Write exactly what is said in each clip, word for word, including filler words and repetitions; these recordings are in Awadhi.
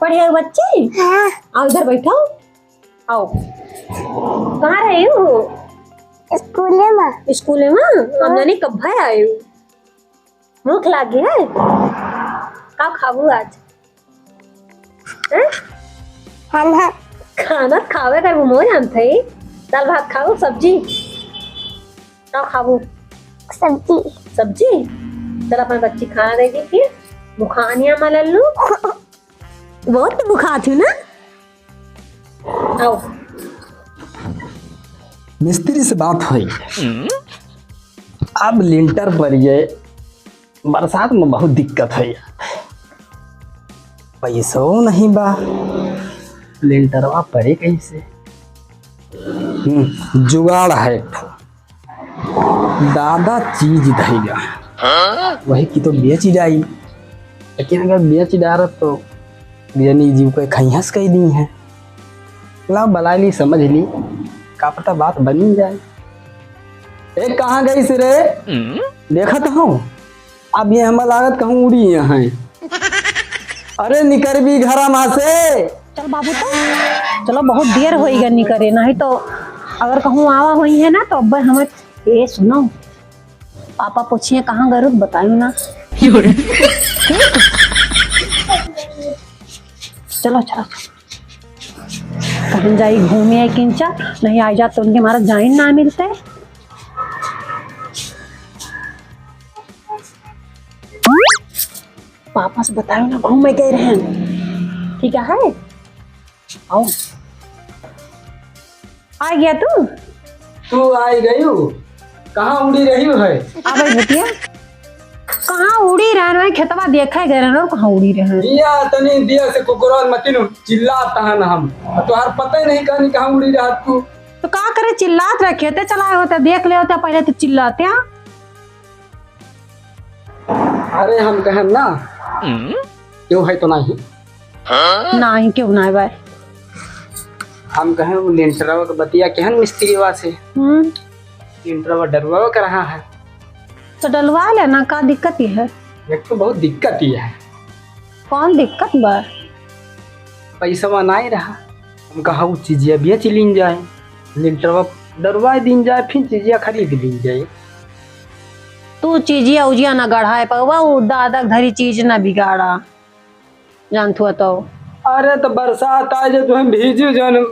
पढ़े आयो बच्ची? हाँ। आओ इधर बैठो। आओ। कहाँ रहे हो? स्कूले में। स्कूले में? हम हाँ। जाने कब आए हो। भूख लागी है? का खाबू आज? हैं? खाना। खाना खावे का मुँह जानत है? दाल भात खाओ, सब्जी? का खाबू? सब्जी। सब्जी? चल अपन बच्ची खाना दे दी फिर। मुखानिया मलल्लू। बहुत तो मुखात हूँ ना? आओ। मिस्त्री से बात हुई। अब लिंटर पर ये बरसात में बहुत दिक्कत है यार, पैसो नहीं बा, लिंटरवा परे कैसे? हम्म, जुगाड़ है एक ठो। दादा चीज धैगा, वही की तो बेच ही जाई, लेकिन अगर बेच डारत तो बियनी जीव के खैहस कह दी है। ला बला ली, समझ ली, का पता बात बनी जाए। ए, कहाँ गई से रे? देखत हो, अब ये हमार लागत कहूँ उड़ी यहाँ है। अरे निकर भी घरा मा से। चल बाबू, तो चलो, बहुत देर होई गनी करे, नहीं तो अगर कहूँ आवा हुई है ना तो अब हमें, ए सुनो, पापा पूछिए कहाँ गए रुक बतायू ना। चलो, चलो, चलो। कहीं जाई घूमे आई किंचा, नहीं आई जात तो उनके मारा जाइन ना मिलते। पापा से बतायो ना घूमे गए रहन। ठीक है, आओ। आ गया तू? तू आई गई हो? कहाँ उड़ी रही हो है? आ भाई बिटिया, कहाँ उड़ी रहन? वही खेतवा देखे गए रहन और कहाँ उड़ी रहन? बिया तनी बिया से कुकुरन मतिन चिल्लात हन हम। तोहार पता ही नहीं कहनी कहाँ उड़ी रहत तू। तो का करे चिल्लात रहे? खेते चलाए होते, देख ले होते, पहले तो चिल्लाते, हाँ? अरे हम कहन ना, क्यों है तो नहीं? नहीं, क्यों नहीं भाई? हम कहें वो लिंटरवा के बतिया केहन मिस्त्रीवा से। हम्म। लिंटरवा डरवा के रहा है। तो डलवा लेना, का दिक्कत ही है? एक तो बहुत दिक्कत ही है। कौन दिक्कत बा? पैसवा नाई रहा। हम कहा वो चीजिया बेच लीन जाए, लिंटरवा डरवा दीन जाए, फिर चीजिया खरीद लीन जाए। तू चीजिया उजिया ना गढ़ाए पउबा, वो दादा के धरी चीज ना बिगाड़ा, जानत हुआ तो। अरे तो बरसात आए जे तुम भीजू जन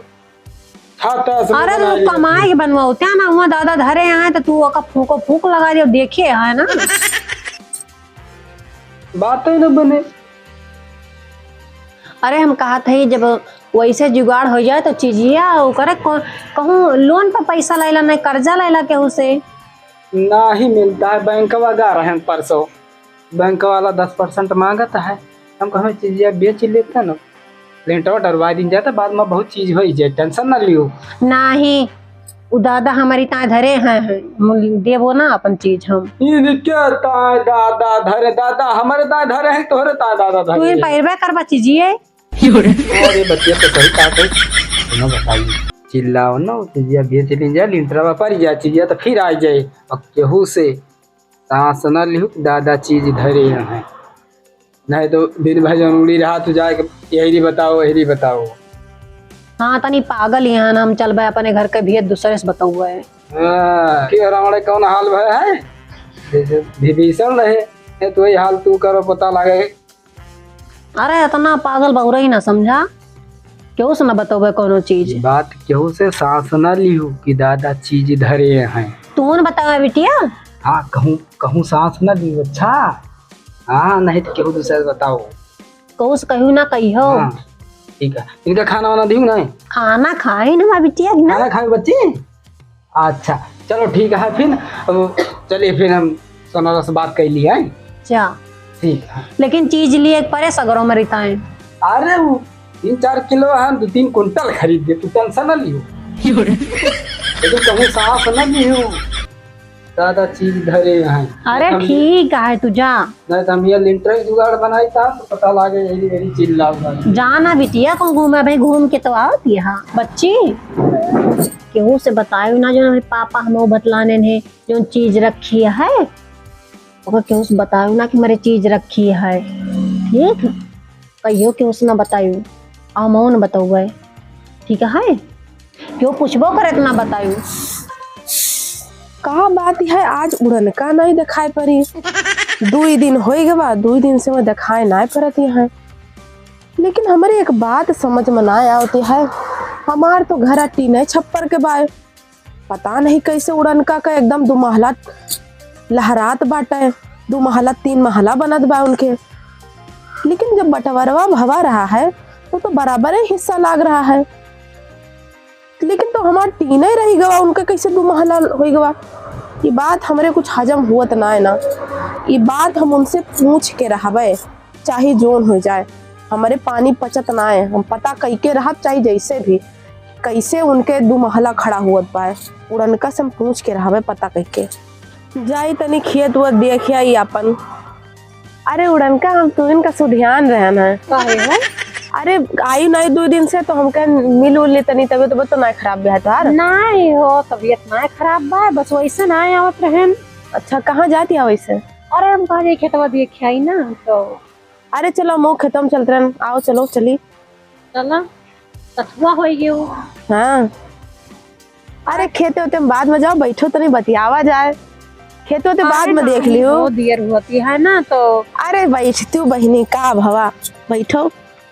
छाता से अरे बना तो लिया। कमाई के बनवाओ, त्या ना हुआ दादा धरे आए तो तू ओका फूको फूक लगा दियो, देखे है ना। बात ही ना बने। अरे हम कहत हई जब वैसे जुगाड़ हो जाए तो चीजिया ओकरे को-, कहूँ लोन पर पैसा लैला, नहीं कर्जा लैला केहू से। नाही मिलता है, बैंकवा गा रहे हैं परसों, बैंक वाला दस परसेंट मांगत है, हम कहें चीजिया बेच लेते ना, लेंटवा डरवा दिन जाता, बाद में बहुत चीज हो जाए, टेंशन ना लियो। नाही, उ दादा हमारी ताए धरे हैं, हम देबो ना अपन चीज हम। इनके ताए दादा धरे, दादा हमारे ताए धरे हैं, तोहरे ताए दादा तू धरे ही हैं। पहिरबे करबा चीजिए। अरे बच्चे तो सही कहा थे, सुनो बताइए, चिल्लाओ ना, चीजिया बेच लीन जाए, लिंटरवा पर जा चीजिया तो फिर आ जाए, अब केहू से सांस न लिहु, दादा चीज धरे हैं। नहीं तो दिन भर जौन उड़ी रहा, तू जाए के यही बताओ, यही बताओ। हाँ, तनी पागल यहाँ ना, हम चलबे अपने घर के भेद दूसरे से बतौबे। हाँ, कि रावण कौन हाल भय है? जैसे विभीषण रहे, ये तो वही हाल तू करो, पता लगे। अरे, इतना पागल बउरई ना समझा, केहू से ना बतौबे कौनो चीज। बात केहू से सांस ना लिहू कि दादा चीज धरे हैं। तू न बतावे बिटिया। हाँ, कहूँ, कहूँ सांस ना लिहू, अच्छा? हाँ, नहीं तो केहू दूसरे से बताओ। कहू से कहू ना कहियो। हाँ, ठीक है। इनका खाना वाना दिहू नहीं? खाना खाई ना बिटिया ना। खाना खाए बच्ची? अच्छा, चलो ठीक है, फिर अब चलिए, फिर हम सोनारा से बात कर लिए हैं। जा। ठीक है। लेकिन चीज लिए एक परे सगरों में रहता है। अरे वो तीन चार किलो हम दो तीन कुंटल खरीद दे, तू टेंशन ना लियो। लेकिन कहूँ सांस ना लियो, दादा चीज धरे हैं। अरे हम ठीक है, तू जा। नहीं तो हम ये लिंटर जुगाड़ बनाई था तो पता लागे यही मेरी चिल्ला हुआ। जाना बिटिया, कहूँ घूमे भाई, घूम के तो आओ यहाँ बच्ची। केहू से बतायो ना, जो हमारे पापा हमको बतलाने ने जो चीज रखी है, ओकर केहू से बतायो ना कि हमारे चीज रखी है, ठीक? कहियो केहू से ना बतायू, हमहू ना बतौबै, ठीक है? केहू पूछबो करे तो ना बतायू। का बात है, आज उड़नका नाई देखाई परी? दुई दिन होई गवा, दुई दिन से मैं देखाई नाई परत है। लेकिन हमरे एक बात समझ में ना आवत है, हमार तो घरा टीने छप्पर के बाय, पता नहीं कैसे उड़नका का एकदम दो महला लहरात बाटे, दो महला, तीन महला बनत बा उनके। लेकिन जब बंटवारवा भवा रहा है, तो, तो बराबरे हिस्सा लाग रहा है। लेकिन तो हमार टीने रही गवा, उनके कैसे दो महला होई गवा? ये बात हमरे कुछ हजम हुअत ना है ना। ये बात हम उनसे पूछ के रहबे, चाहे जोन हो जाए। हमरे पानी पचत ना है, हम पता कई के रहब, चाहे जैसे भी, कैसे उनके दो महला खड़ा हुअत बा। उड़नका से हम पूछ के रहबे, पता कई के। जाई तनी खेत व देखिया ई अपन। अरे उड़नका, हम तुहिन का सुधियान रहन है। काहे हो? अरे आयु नाई दो दिन से, तो हमके मिल उल ले तनी, तबियत उबियत तो नाई खराब बा तोहार? नाई हो, तबियत नाई खराब बा, बस वैसे नाई आवत रहन। अच्छा, कहाँ जाती है वैसे? अरे हम कहा जाई खेतवा देखिया आई ना, तो अरे चलो, हम खेतवा में चलत रहन, आओ चलो चली। चला, कथुआ होई गयो। हाँ। अरे खेते होते में बाद में जाओ, बैठो तनी बतियावा जाए। खेते होते बाद अरे में देख नहीं, लियो। बहुत देर होती है ना तो। अरे बैठ तू बहिनी, का भवा, बैठो।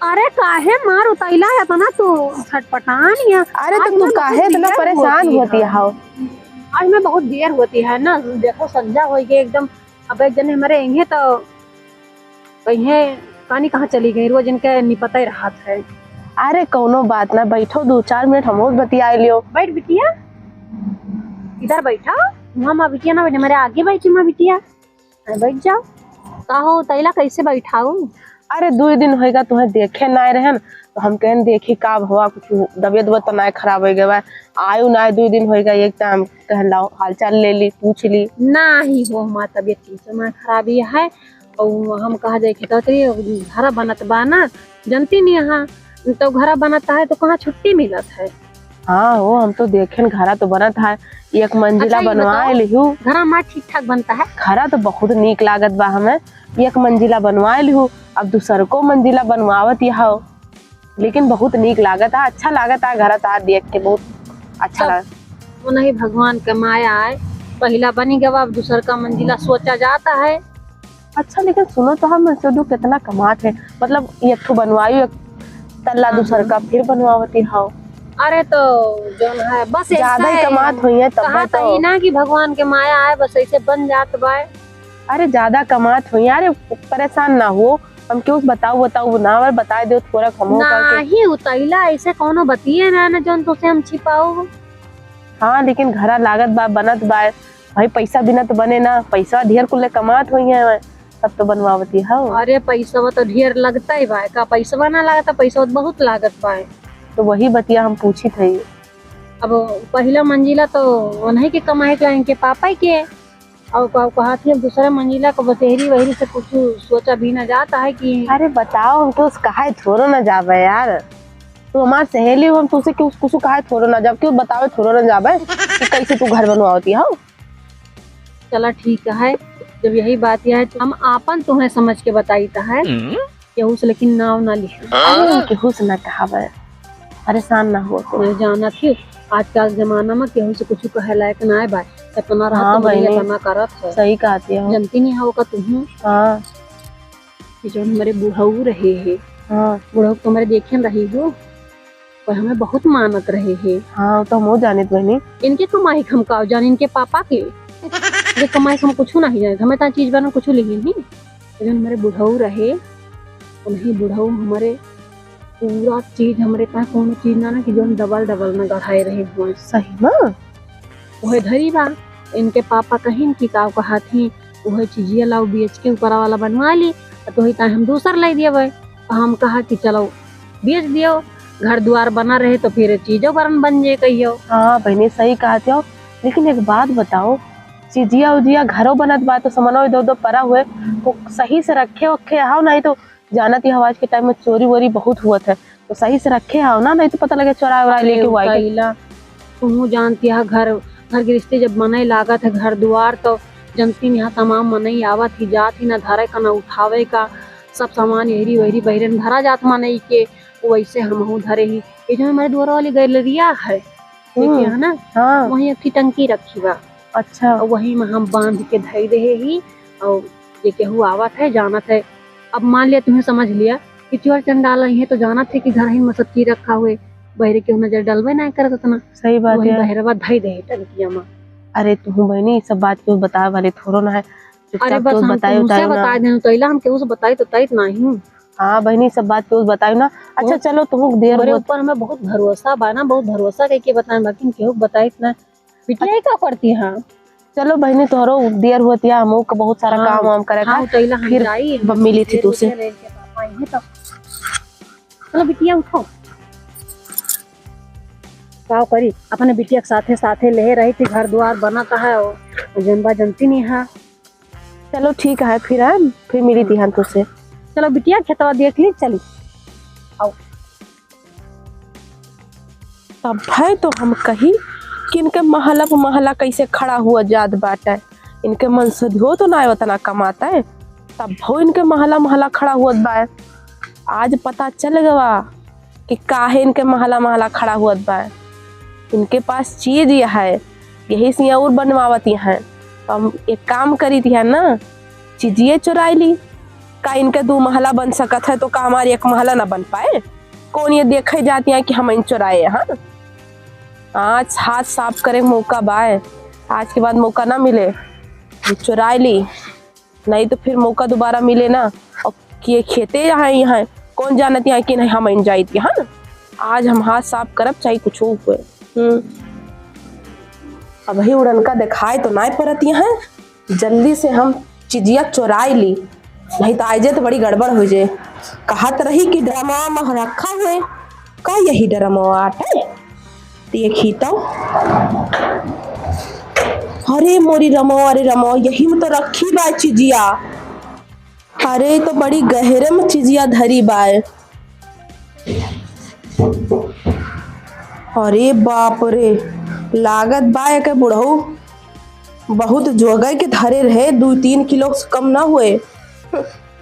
अरे काहे मार उतैला है इतना तू छटपटान या? अरे तो आज तू मैं काहे बहुत इतना देर परेशान होती होती है। हाव? आज मैं बहुत देर होती है ना, देखो संझा होई गई एकदम। अब एक जने हमारे यहीं तो कहीं पानी कहाँ चली गई, रोज इनके निपते रहत है। अरे कौनो बात ना, बैठो दो चार मिनट हम बतिया लियो। बैठ बिटिया, इधर बैठा। वहाँ माँ बिटिया ना बैठे, हमारे आगे बैठी माँ बिटिया। हाँ, बैठ जाओ। का हो तैला, कैसे बैठाऊ? अरे दो दिन होएगा तुम्हें देखे ना रहन, तो हम कहन देखी का भवा, कुछ तबियत उबियत तो ना खराब हो गया बा। आयु ना दो दिन होएगा, एक टाइम कहन लाओ हालचाल ले ली, पूछ ली। नाही हो हमार तबियत ठीक से ना खराबी है। और हम कहा जाए कि तोतरी घरा बनत बा ना, जनती नहीं यहाँ तो घरा बनत है तो कहाँ छुट्टी मिलत है। हाँ हो, हम तो देखेन घरा तो बनत है, एक मंजिला अच्छा, ये बनवाए बताओ, लिहू। घरा माँ ठीक ठाक बनता है? घरा तो बहुत नीक लागत बा हमें, एक मंजिला बनवाए लिहू, अब दूसर को मंजिला बनवावत यह हो। लेकिन बहुत नीक लागत है, अच्छा लागत है घरा तार देख के, बहुत अच्छा तब लागत। वो नहीं भगवान के माया आए, पहिला बनी गवा, अब दूसर का मंजिला सोचा जाता है। अच्छा, लेकिन सुनो तो हम, सोदू कितना कमात है, मतलब एक ठो बनवायु, एक तल्ला हाँ, दूसर हाँ। का फिर बनवावती हाव। अरे तो जौन है बस ज्यादा ही ऐसा है, कमात हुई है तब कहा तो। था ही ना कि भगवान के माया आए, बस ऐसे बन जात बाय। अरे ज्यादा कमात हुई है, अरे परेशान ना हो, हम क्यों बताओ, बताओ ना, और बताए दो थोड़ा कमो करके। नाही उतैला ऐसे कौनो बतिये ना, ना जौन तुसे हम छिपाओ। हाँ, लेकिन घरा लागत बा, बनत बा, भाई पैसा बिना तो बने ना, पैसा ढेर कुल कमात हुई है, तब तो बनवावती हौ। अरे पैसवा तो ढेर लगता ही बा, का पैसवा ना लागत, पैसवा तो बहुत लागत बा। तो वही बतिया हम पूछी थी। अब पहिला मंजिला तो उन्हीं के कमाए के, इनके पापा के, और का कहा थी, अब दूसरा मंजिला को बसेहरी वहरी से कुछ सोचा भी ना जाता है कि अरे बताओ, हम तो काहे थोड़ो ना जाबे यार, तू हमार सहेली हो, हम तुसे क्यों कुछ काहे थोड़ो ना जाब, क्यों बतावे थोड़ो ना जाबे कि कैसे तू घर बनवावती हौ। चला ठीक है, जब यही बात है तो हम आपन तुम्हें समझ के बताई त है। हम्म। केहू से लेकिन नाव ना लिखे। अरे, केहू से ना कहावे, परेशान ना हो तो। मैं जानत ही, आजकल जमाना में केहू से कुछ कहे लायक ना है भाई। इतना रात हाँ, तो मरी बहनी, इतना करत है। सही कहती हो। जनती नहीं हो का तुहूँ? हाँ। कि जौन हमरे बुढ़ऊ रहे हे, हाँ। बुढ़ऊ तो हमरे देखे रही हो, पर हमें बहुत मानत रहे हे। हाँ, तो हम जानित बहनी। इनके कमाई के हम का जान, इनके पापा के। इनके कमाई के हम कुछ नहीं जानित, हमें ता चीज बना कुछ लिही नहीं। जौन हमरे बुढ़ऊ रहे, उन्हीं बुढ़ऊ हमरे पूरा चीज हमरे पास, कौनो चीज ना, ना कि जौन डबल डबल में गढ़ाए रहे हुए। सही में? उहे धरी बा। इनके पापा कहिन कि का कहत ही, उहे चीजिया लाओ बेच के ऊपरा वाला बनवा ली, आ तोही ताई हम दूसर लाई देबे। तो हम कहा कि चलो बेच दियो, घर दुआर बना रहे तो फिर चीजो बरन बन जे कहियो। हाँ बहनी, सही कहत हो, लेकिन एक बात बताओ, चीजिया उजिया घरो बनत बा तो समनो इधर उधर परा हुए, तो सही से रखे ओखे हाव, नहीं तो जानत ही हो, आज के टाइम में चोरी वोरी बहुत हुअत है, तो सही से रखे हाव ना, नहीं तो पता लगे चोराए वोराए अरे लेके हुआ है। उतैला, तुहूँ जानती है, घर, घर गृहस्थी जब मनई लागत है, घर दुआर, तो जनती में यहाँ तमाम मनई आवत ही, जात ही, ना धरे का, ना उठावे का, सब सामान एरी वैरी बहिरन धरा जात माने के, वैसे हमहू धरे ही। ये जो हमारे दुआरा वाली गैलरिया है, हम्म। देखिए, है ना? हाँ। वहीं एक ठे टंकी रखी बा। अच्छा। और वहीं में हम बांध के धई देहे ही, और जे केहू आवत है, जानत है। अब मान लिया, तुम्हें समझ लिया कि चोर चंडाल आई है, तो जानत है कि घर ही में सब चीज रखा हुए, बहरे केहू नजर डलबे ना करत उतना। सही बात वही है। बहरवा धई देहे टंकिया में। अरे, तुहू बहनी, ई सब बात केहू बतावे वाली थोड़ो ना है। चुपचाप अरे, बस केहू हम बताई तुमसे उताई ना। बता देन, तो इला हम केहू से बताई तो ताई नहीं। हाँ बहनी, सब बात केहू बताई ना। अच्छा, वो चलो, तुहू देर तुम्हारे होत। ऊपर हमें बहुत भरोसा बा ना, बहुत भरोसा कइके बताएं, बाकी केहू बताई ना। बिटिया, ये का करती हैं? चलो बहनी, तोहरो देर होत या, हमहू के बहुत सारा हाँ, काम वाम करे हाँ, का। तो इला हम फिर जाई, ब-, मिली थी देर तुसे। होते रहे के पापा, ये तो। चलो बिटिया, उठो। का करी, अपने बिटिया के साथे साथे लेहे रही थी, घर द्वार बनत है, और जनबा जनती नहीं है। चलो ठीक है, फिर हम फिर मिली थी हम तुसे। चलो बिटिया, खेतवा देख ली, चली। आओ। तब है तो हम कही कि इनके महला पे महला कैसे खड़ा हुआ जात बाटे। इनके मनसुदियो तो ना उतना कमाता है, तब हो इनके महला महला खड़ा हुआ बा। आज पता चल गवा कि काहे इनके महला महला खड़ा हुआ बा। इनके पास चीज यह है, यही से और बनवावत हैं। तो हम एक काम करी थी है ना, चीजिए चुराई ली। का इनके दो महला बन सकत है, तो का हमारे एक महला ना बन पाए? कौन ये देखे जाती है कि हम इन चुराए हैं? आज हाथ साफ करे मौका बाय, आज के बाद मौका ना मिले, हम चुराए ली, नहीं तो फिर मौका दोबारा मिले ना। और ये खेते यहाँ, यहाँ कौन जानत यहाँ कि नहीं हम इन जाइत यहाँ। आज हम हाथ साफ करब, चाहे कुछ हुए। हम्म। अबही उड़नका देखाए तो नाय परत यहाँ, जल्दी से हम चिजिया चोराई ली, नहीं तो आइजे तो बड़ी गड़बड़ हो जाए। कहत रही कि ड्रमवा में रखा हुए, का यही ड्रमवा आटे? देखी तो, अरे मोरी रमवा, अरे रमवा, यही में तो रखी बा चिजिया। अरे, ई तो बड़ी गहरे में चिजिया धरी बाय। अरे बाप रे, लागत बा एके बुढ़ऊ बहुत जोगाई के धरे रहे, दू तीन किलो से कम ना हुए।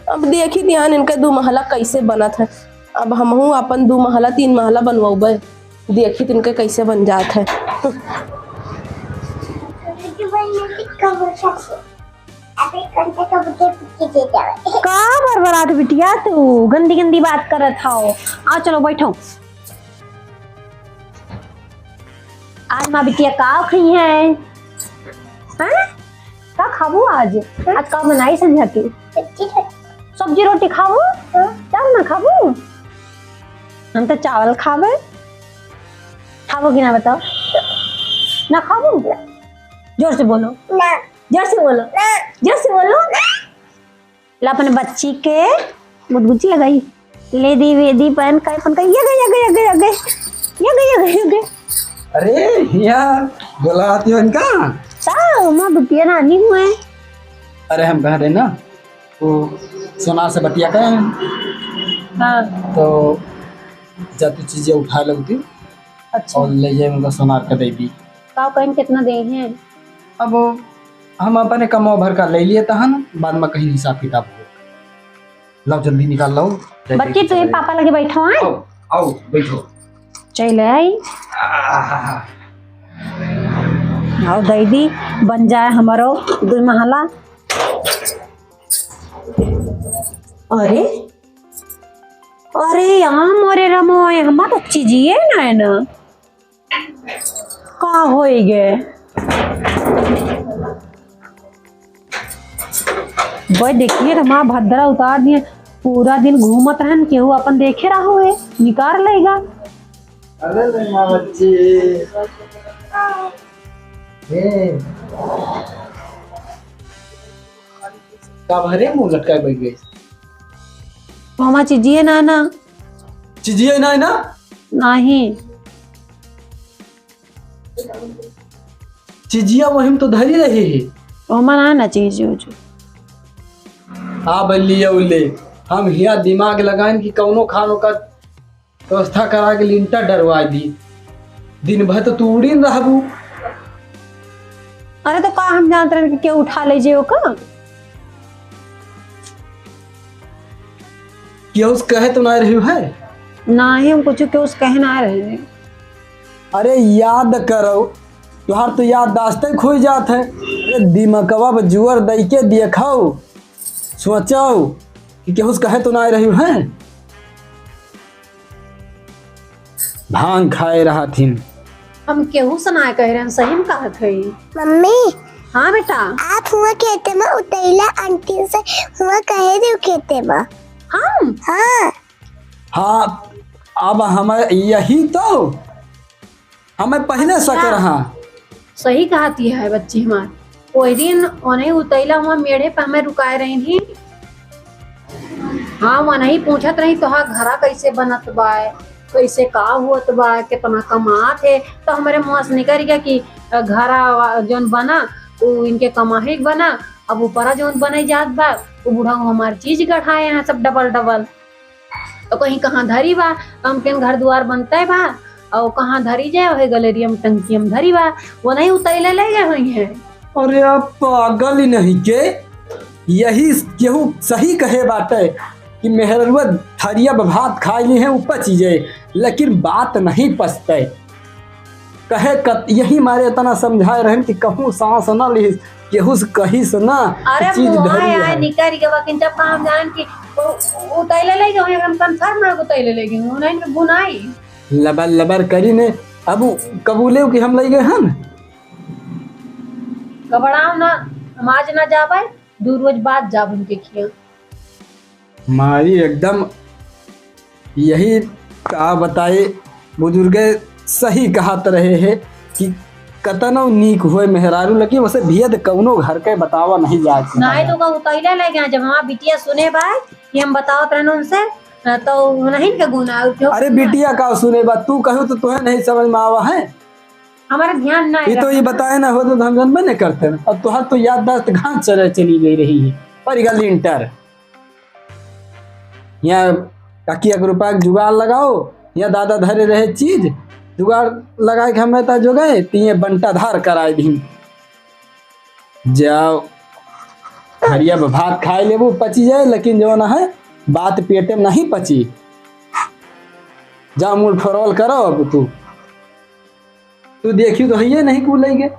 अब देखी ध्यान इनके दू महला कैसे बनत है। अब हमहू अपन दू महला, तीन महला बनवाबे, देखी इनके कैसे बन जात है। अबे कंटे का बुड्ढे पीछे दे जावे। का बरबरात बिटिया तू गंदी गंदी बात करत हौ। आओ चलो बैठो। आज माँ बिटिया का खई है? हैं? का खाबू आज? आज का बनाई संझा की? सब्जी रोटी। सब्जी रोटी खाबू? हाँ। चावल ना खाबू? हम तो चावल खाबे। खाबू कि ना बताओ? ना खाबू? जोर से बोलो। ना। जोर से बोलो। ना। जोर से बोलो। ना। ला अपने बच्ची के गुदगुदी लगाई। ले दी वेदी पहन के अपन का ये गए, ये गए, ये गए, ये गए। ये गए, ये गए, ये गए। अरे, हिया बोलाती हो इनका? ता, माँ बिटिया नानी हुए। अरे, हम कह रहे ना, वो सोनार से बतिया करें। हाँ। तो जा तू चीजें उठा लगती। अच्छा। और ले जाए उनका सोनार का दे दी। का कहें कितना दे हैं? अब हम अपने कमवा भर का ले लिए तहन, बाद में कहीं हिसाब किताब हो। लाओ जल्दी निकाल लाओ। बच्ची, तू ही पापा लगे बैठो, हैं? आओ, आओ, बैठो। चले आई। आहा। आओ दीदी, बन जाए हमारो दो महला। अरे, अरे, यहाँ मोरे रमो, हमार तो चीजिए ना है ना। का होई गे? भाई देखिए तो माँ भद्रा उतार दिए, पूरा दिन घूमत रहन, केहू अपन देखे रहो है, निकार लेगा। अरे रे माँ बच्ची। हे। का भरे मुंह लटकाए बैठ गई? मामा चीजिए ना ना। चीजिए ना ना? नहीं। चिजिया वही में तो धरी रही है। ओमा ना ना चीज उज। आ बल्ली उल्ले, हम हिया दिमाग लगाइन कि कौनो खानो का व्यवस्था करा के लिंटर डरवा दी। दिन भर तो तू उड़ीन रहबू। अरे तो का हम जानत रहन कि केहू उठा ले जे ओका? केहू से कहे तो ना रही है? नाही, हम कुछ केहू से कहे ना रहे। अरे याद करो, तुहार तो याददाश्त खोई जात है। अरे दिमकवा पर जुअर दई के देखो, सोचो कि केहू से कहे तो ना रही है। भांग खाए रहथिन। हम केहू से ना कह रहे हैं, सही में कहत है। मम्मी। हाँ बेटा। आप हुआ खेते में उतैला आंटी से हुआ कहे दे खेते में। हम? हाँ। हाँ, अब हम यही तो, हमें पहिले शक रहा। सही कहती है बच्ची हमार। ओहि दिन ओनही उतैला हुआ मेढ़े पे हमें रुकाए रही थी। हाँ, वनही पूछत रही, "तोहार घरा कैसे बनत बा, कैसे का होत बा, कितना कमात है?" तो हमरे मुँह से निकल गया कि घरा वा-, जौन बना, वो इनके कमाही के बना। अब ऊपरा जौन बने जात बा, वो बुढ़ऊ हमार चीज गढ़ाए हैं सब डबल डबल। तो कहीं कहाँ धरी बा, तो हम केन घर दुआर बनते बा, और कहाँ धरी जाए, वही गलेरिया में टंकी में धरी बा, वो नहीं उतैले ले गए हुई हैं। अरे आप पागल ही नहीं के, यही केहू सही कहे बाटे कि मेहररुआ थरिया में भात खाई ली है, ऊपर चीजे, लेकिन बात नहीं पचते। कहे कत-, यही मारे इतना समझाए रहन कि कहूँ सांस ना लिहिस, केहू से कहिस ना, अरे चीज मुँह धरी आए, है। निकल गए, लेकिन जब हम जान कि उ-, उतैले ले गए, हम confirm है उतैले ले गए, उन्हें गुनाई। लबर लबर करी ने, अब उ कबूले कि हम ले गए हन। घबराओ ना, हम आज ना जाबे, दू रोज बाद जाब उनके खिया। मारी एकदम यही का बताई, बुजुर्गे सही कहत रहे हैं कि कतनो नीक होए मेहरारू लगी, वसे भेद कौनो घर के बतावा नहीं जाए। नहीं तो का उतैले ले गया, जब हमार बिटिया सुने बा कि हम बतावत रहन उनसे, तो नहीं के गुना, क्यों? अरे बिटिया का सुने बा, तू कहू तो तुहे नहीं समझ में आवा है। हमारा ध्यान ना ये तो रहा। ये बताए ना होते तो हम जनबे नहीं करते ना। अब तुहार तो याददाश्त घास चरे चली गई रही है, पर गल इंटर। यहाँ काकी एक रुपया के जुगाड़ लगाओ, यहाँ दादा धरे रहे चीज, जुगाड़ लगाए के हमें ता जो गए, तो ये बंटाधार कराए दी। जाओ, हरिया में भात खाए लेबू, पची जाए, लेकिन जो ना है, बात पेटे में नहीं पची। जा मुड़ फरोल करो अब तू। तू देखियो तो हइये नहीं कुल लइगे।